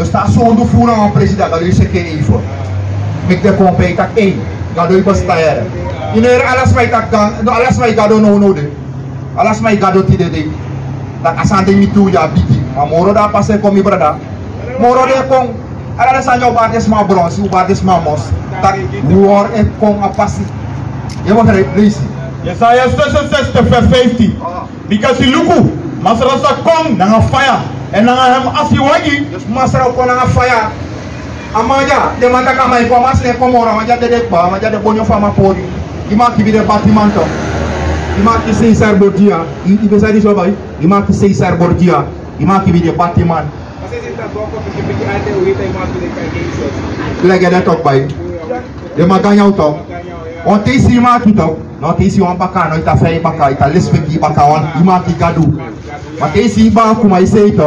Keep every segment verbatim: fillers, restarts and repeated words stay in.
Dus na a sondu fu unu nanga wan presi, dan Gado e seki en even. Meki den kon pe e taki: ei, Gado e bestaan. Yu no yere ala sma e taki, dan no, ala sma e Gado nownow de. Ala sma e Gado tide dei. Dan a sani de, mi tu ya bigi. Ma moro dei a pasa e kon, mi brada. Moro dei e kon. Ala den sani ya, un bari den sma bronsi, un bari den sma mos. Dan war e kon a pasi. Yu e begrijp, leisi. Yesaya zesenzestig vers vijftien. Bika si luku, Masra sa kon nanga faya, èn nanga hem asiwagi. Dus Masra o kon nanga faya. A man dya, den man taki a man e kon, a man sani e kon moro, a man dya dede kba, a man dya de bonyo fu a man pori. Yu man kibi den batiman tu. Yu man kibi Cesar Borgia. Yu, yu ben sabi disi bai. Yu man kibi Cesar Borgia. Yu man kibi den batiman. Leki den tok bai. Den man ganyan tu. Wan ten yu si yu man aki tu. No, te yu si wan baka, no, yu ta fei baka, yu ta lespeki baka wan, yu man aki Gadu. Ma te yu si yu baka kuma yu sei tu.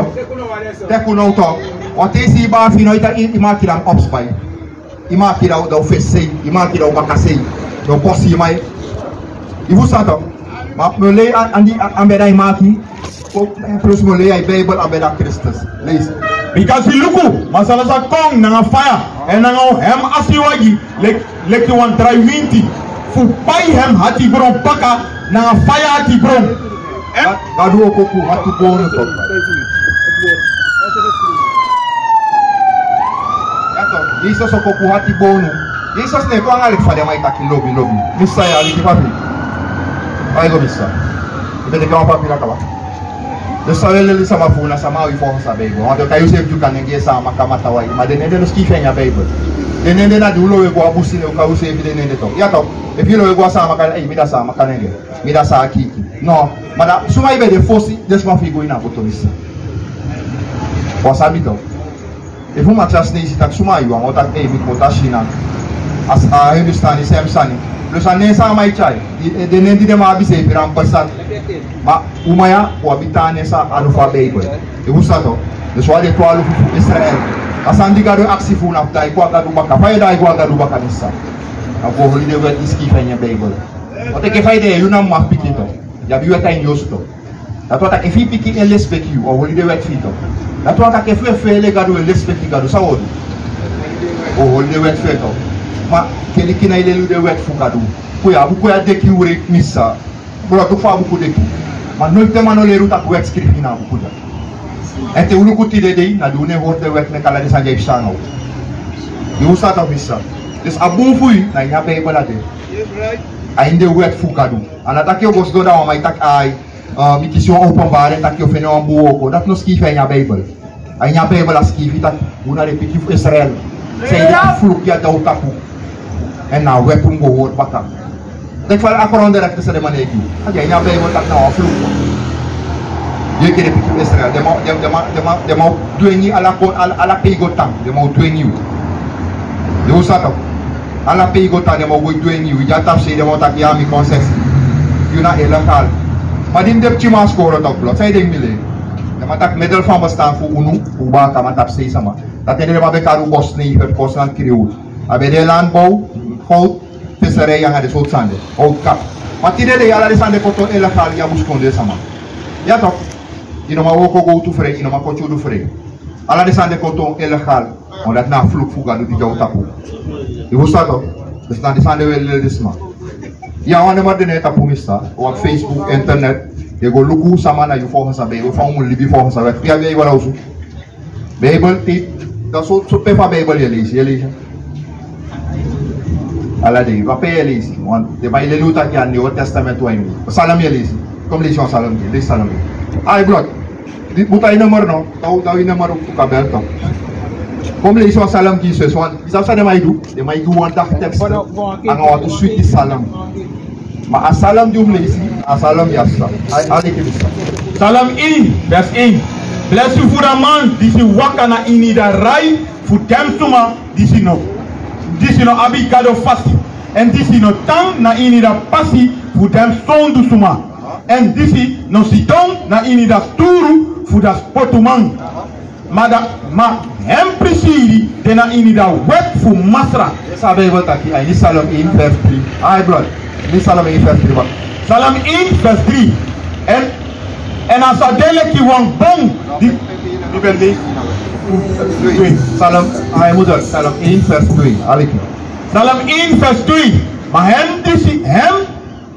Teki unu tu. Wan ten yu si yu baka fi, no, yu ta, yu, yu man aki dan ops bai. Yu man aki dan, dan fesi sei, yu man aki dan baka sei. Dan bosi yu man. Yu fusutan tu. Ma mi o lei an, an di, an, an beda yu man aki. Plus mi o lei a Bijbel, a beda Kristus. Leisi. Bika si luku, Masra sa kon nanga faya, èn nanga hem asiwagi, leki, leki wan drai winti, fu pai hem ati bron baka nanga faya ati bron. Èn Gadu o koku ati bron tu. Ya tu, Yesus o koku ati bron. Yesus no e kon anga leki fa den man e taki lobi, lobi. Mi sa ya, leki papi. Ai go mi sa. Yu ben teki wan papi na kaba. Den sa e leli sama fu unu, na sama wi fu a Bijbel. Want yu kan yu seefi, yu kan nenge sama kamata wan. Ma den nende no skiifi a ini a Bijbel. Den nende na di un lowe go a busi, ne un kan yu seefi den nende tu. Ya tu. Efu yu lowe go a sama kan, ei, mi da sama kan nenge. Mi da sa kiki. No. Ma da suma yu ben de fosi, den sma fu yu go ini a boto, mi sa. Wan sabi tu. Efu un makisi a sneisi taki suma yu, a man o taki, ei, mi komoto a Sina. A, a Hindustani, sem sani. Plus a nen san a man e tyai, i, e, den nen di den man abi seefi rampersat. Ma un man ya, un abi taa nen san a no fu a Bijbel. Yu fusutan tu. Dus un a den twalufu fu Israel. A sani di Gado e aksi fu unu na fu daai go a Gado baka. Fa yu e daai go a Gado baka, mi sa? A go holi den wet di skiifi a ini a Bijbel. Want enke fa yu de, yu na mama pikin tu. Yu abi wet a ini yu osu tu. Dati wani taki efu yu pikin e lespeki yu, a o holi den wet fu yu tu. Dati wani taki efu yu e feele Gadu, yu e lespeki Gadu, san yu o du? Yu o holi den wet fu en tu. Ma keliki no e leli yu den wet fu Gadu. Kon ya, a buku ya deki yu wrei, mi sa. Bro, luku fa a buku deki. Ma noiti den man no leri yu taki wet skrifi na a buku dya. Èn te un luku tide dei, na di un no e hori den wet meki ala den sani dya e psa nanga wi. Yu fusutan tu, mi sa? Dus a bun fu yu na ini a Bijbel a de. A ini den wet fu Gadu. A no taki yu o go sidon, dan wan man e taki, ai, eh, mi kisi wan openbaring taki yu o feni wan bun wooko. Dati no skiifi a ini a Bijbel. A ini a Bijbel a skiifi taki un na den pikin fu Israel. San ede a fluku ya de a un tapu. Èn na a wet un go hori baka. Teki fa a kron direkte san den man e gi. A de a ini a Bijbel taki na wan fluku. Yu enke den pikin fu Israel. Den man, den, den man, den man, den man o dwengi ala kon, ala, ala pe yu go tan. Den man o dwengi yu. Yu fusutan tu. Ala pe yu go tan, den man o go dwengi yu. Yu de a tapusei, den man o taki ya mi kon sesi. Yu na illegaal. Ma di mi de pikinman a skoro, tok blot. San yu denki mi lei? Den man taki middel fu a bestaan fu unu, fu baka man tapusei sama. Dati ede den man ben kari un bosneger, konsonant kriwul. A ben de landbouw, goud, visserij anga den sortu sani de. Houtkapt. Ma tide dei ala den sani de kon toon illegaal gi a busikondee sama. Ya tok. Yu no man wooko gowtu frei, yu no man koti udu frei. Ala den sani de kon toon illegaal. Want dati na a fluku fu Gadu di de a un tapu. Yu fusutan tu? Dus na den sani de wi e leli den sma. Ya, wan nen moro de na a tapu, mi sa. Wan Facebook, internet. Yu e go luku sama na yu volgens a Bijbel, fa un mu libi volgens a wet. Yu abi Bijbel a osu? Bijbel te, dan so, so pe fu a Bijbel yu e leisi, yu e leisi. Ala dei, wan pe yu e leisi. Want den man e leli un taki a Nieuwe Testament wan yu. Psalm yu e leisi. Kon leisi wan Psalm gi, leisi Psalm gi. Ai, blot. Di buta yu nummer no, dan, dan yu nummer un kan bel tok. Kon leisi wan Psalm gi, yu sabi san den man e du? Den man e gi wan dagtekst anga wantu switi Psalm. Ma a Psalm di un mu leisi, a Psalm ya sa. Ai, a leki disi. Psalm één, vers één. Blesi fu a man disi waka na ini a rai fu den suma disi no, disi no abi Gado fasi, èn disi no tan na ini a pasi fu den sondu suma, èn disi no sidon na ini a sturu fu a spotuman. Ma a, ma en prisiri de na ini a wet fu Masra. San Bijbel taki a ini Psalm één vers drie. Ai, blot. Ini Psalm één vers drie, man. Psalm één vers drie. Èn, èn a sa de leki wan bon di, di ben de. Psalm, a, yu mus Psalm één vers twee, aliki. Psalm één vers twee. Ma hem disi, hem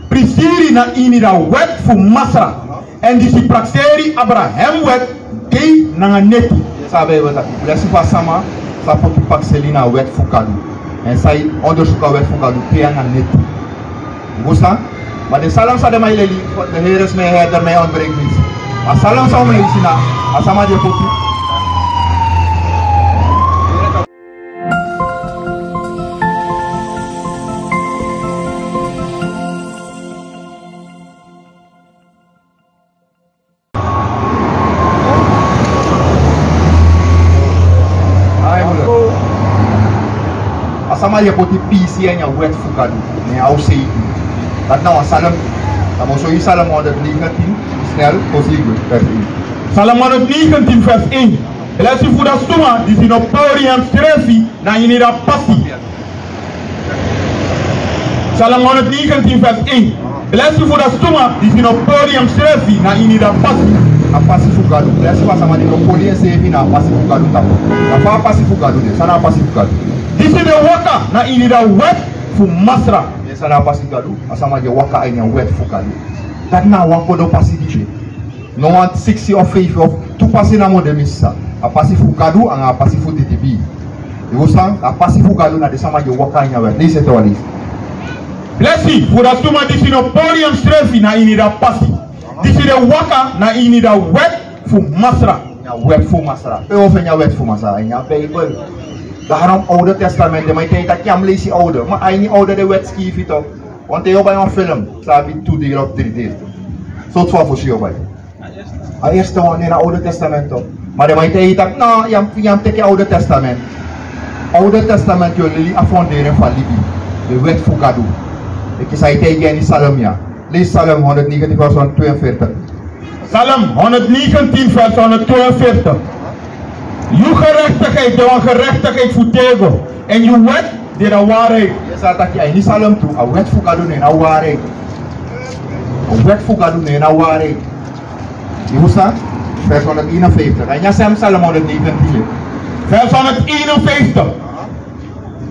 prisiri na ini dati wet fu Masra. Èn disi prakseri abra hem wet dei nanga neti. San Bijbel taki, blesi fu a sama san poti prakseri na wet fu Gado. Èn san e ondersuku a wet fu Gado dei nanga neti. Yu frustan? Ma den psalm san den man e leli, de Here is mijn herder, mij ontbreekt niets. A psalm san un e leisi na a sama di e poti. A sama di e poti piisii na a wet fu Gado, ne a o seiki. Dati na wan psalm. Dan mi o sori yu Psalm honderd negentien, snel, fosi yu go, vers één. Psalm honderd negentien, vers één. Blesi fu a suma disi no pori ensrefi na ini a pasi. Psalm honderd negentien vers één. Blesi fu a suma disi no pori ensrefi na ini a pasi. A pasi fu Gado. Blesi fu a sama di no pori ensrefi na a pasi fu Gado tapu. Na fa a pasi fu Gado de, san na a pasi fu Gado. Disi e waka na ini a wet fu Masra. San na a pasi fu Gado. A sama di e waka na ini a wet fu Gado. Dati na wan kodo pasi di de. No wan siksi of feifi of tu pasi namo de, mi sisa. A pasi fu Gado anga a pasi fu didibi. Yu frustan? A pasi fu Gado na den sama di e waka na ini a wet. Leisi ete wan leisi. Blesi fu a suma disi no pori ensrefi na ini a pasi. Disi e waka na ini a wet fu Masra. Na a wet fu Masra. Pe wi o feni a wet fu Masra? Ini a Bijbel. Daarom Oude Testament, den man e taki yu no mus leisi Oude. Ma a ini Oude den wet skiifi tu. Want yu o bai wan film, san abi tu deel of dri deel. Sortu fu a fosi yu o bai. A eerste wan na Oude Testament tu. Ma den man e taigi yu taki, no, yu no mus teki Oude Testament. Oude Testament yu o leli a fundering fu a libi. De wet fu Gado. Enke san a e taigi ini Psalm ya. Leisi Psalm honderd negentien vers honderd tweeënveertig. Psalm honderd negentien vers honderd tweeënveertig. Yu gerechtigheid de wan gerechtigheid fu tego. Èn yu wet de na waarheid. Yu sa taki a ini Psalm tu, a wet fu Gado na waarheid. A wet fu Gado na waarheid. Yu frustan? Vers honderd eenenvijftig. A ini a sem Psalm honderd negentien. Vers honderd eenenvijftig.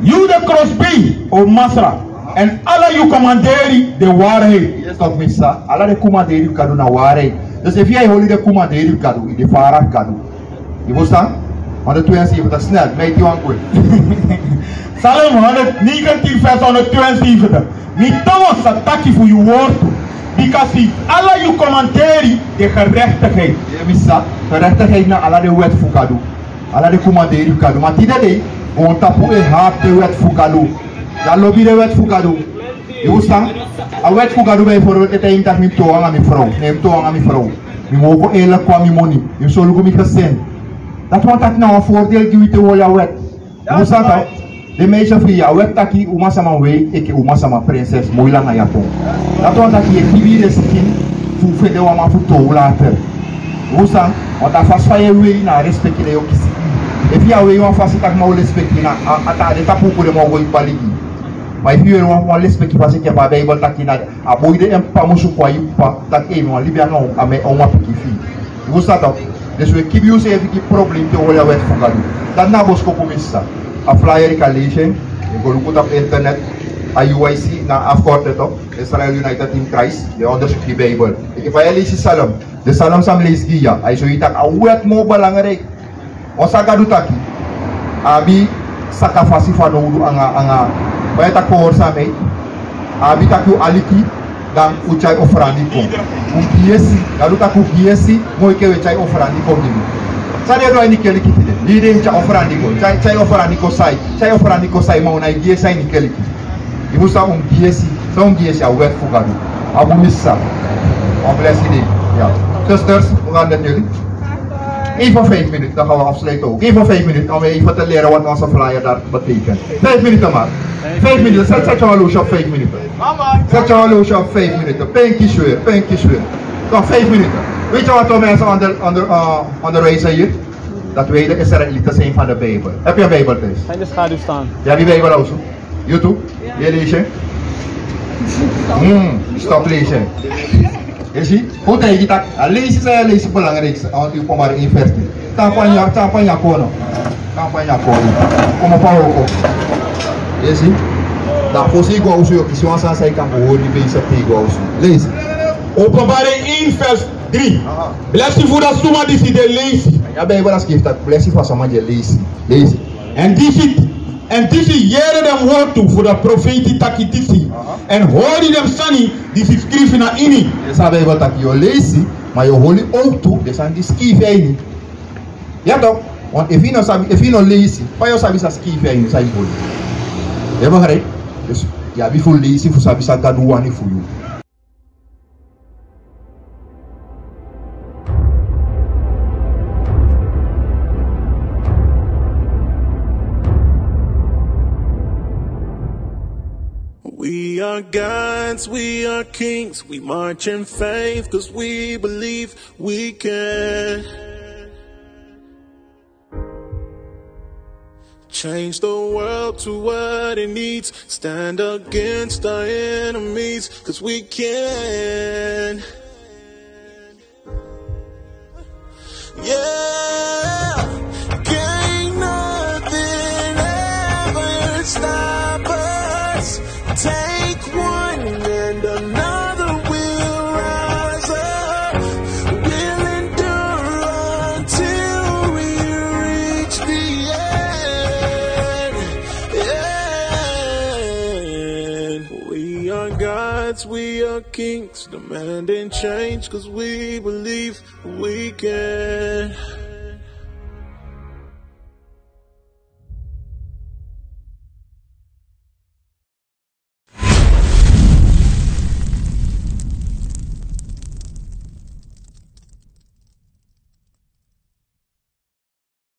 Yu de krosbei, o Masra, èn ala yu komanderi de waarheid. Yes, toch, mi sisa. Ala den komanderi fu Gado na waarheid. Dus efu yu e hori den komanderi fu Gado, yu de fara fu Gado. Yu frustan? Honderd tweeënzeventig, snel, meki wan kwe. Psalm honderd negentien vers honderd tweeënzeventig. Mi tongo sa taki fu yu wortu, bikasi ala yu komanderi de gerechtigheid. Yu e, mi sisa, gerechtigheid na ala den wet fu Gado. Ala den komanderi fu Gado. Ma tide dei, goontapu e hati den wet fu Gado. Yu no lobi den wet fu Gado. Yu frustan? A wet fu Gado bijvoorbeeld e taigi mi taki mi mus trow nanga mi frow. Ne mi mus trow nanga mi frow. Mi mus wroko eerlijk kon a mi moni. Mi mus solugu mi gezin. Dati wani taki na wan voordeel gi wi te wi hori a wet. Yu frustan? Den meisje fri, a wet taki umasma mus wei enke umasma, prinses, moi langa yapon. Dati wani taki yu e kibi yu den sikin fu fende wan man fu trow later. Yu frustan? Want a fasi fa yu e wei na a respeki di yu o kisi. Efu yu e wei wan fasi taki man o respeki yu, na a, a taa den tapu uku den man o go e bali gi yu. Ma efu yu e wei wan, wan respeki fasi enke fa a Bijbel taki, na a boi de en p'pa musu kon a yu p'pa taki, ei, mi wani libi anga a umapikin fi yu. Yu frustan? Dus wi e kibi useefi gi problem te wi hori a wet fu Gado. Dati na a boskopu, mi sisa. A flyer yu kan leisi en, yu go luku tapu internet, a U I C na afkorting tu, Israel United in Christ, den e ondersuku Bijbel. Enke fa yu e leisi Psalm, den Psalm san mi leisi gi yu ya, a e sori yu taki a wet moo belangrijk. Wan san Gado taki, a abi sakafasi fanowdu anga, anga, fa yu e taki, gehoorzaamheid. A abi taki un aliki, dan un tyai ofrandi kon. Un gi yesi, Gado taki un gi yesi, moo enke un e tyai ofrandi kon gi mi. San den e du a ini keliki tide? Lei den e tyai ofrandi kon, tyai, tyai ofrandi kon sai, tyai ofrandi kon sai, ma un nái gi yesi a ini keliki. Yu mus sa un gi yesi, san un gi yesi? A wet fu Gado. A bun, mi sisa. Wan blesi dei. Ja. Zusters, hoe gaat het met jullie? Even vijf minuten, dan gaan we afsluiten ook. Even vijf minuten om even te leren wat onze flyer daar betekent. Vijf minuten maar. Vijf minuten. Zet, zet je horloge op vijf minuten. Zet je horloge op vijf minuten. Pinky sweer, pinky sweer. Toch, vijf minuten. Weet je wat we mensen onder, onder, eh, onderwijzen hier? Dat wij de Israëlieten zijn van de Bijbel. Heb je een Bijbel thuis? Ga in de schaduw staan. Je hebt die Bijbel ook zo? YouTube? Ja. Wil je lezen? Hmm, stop lezen. Esi, un taigi taki a leisi san yu e leisi belangrijk, a wan tu Openbaring één vers drie. Tapu a nyan, tapu a nyan kono. Tapu a nyan kono. Komopo a wroko. Esi. Dan fosi yu go a osu yu o kisi wan sani san yu kan go hori, yu ben yu sa te yu go a osu. Leisi. Openbaring één vers drie. Aha. Blesi fu a suma disi di e leisi. Ya Bijbel a skrifi taki blesi fu a sama di e leisi. Leisi. Èn disi, èn disi yere den wortu fu den profeiti taki disi. Aha. Èn hori den sani disi skrifi na ini. Yu sabi Bijbel taki yu o leisi, ma yu o hori owktu den sani di skrifi a ini. Ya tok, want efu yu no sabi, efu yu no leisi, fa yu o sabi san skrifi a ini, san yu hori? Yu e begrijp? Dus yu abi fu leisi fu sabi san Gadu wani fu yu. We are gods, we are kings, we march in faith, 'cause we believe we can. Change the world to what it needs. Stand against our enemies, 'cause we can. Yeah, can't nothing ever stop us. Take one and another will rise up. We'll endure until we reach the end. And we are gods, we are kings, demanding change, 'cause we believe we can.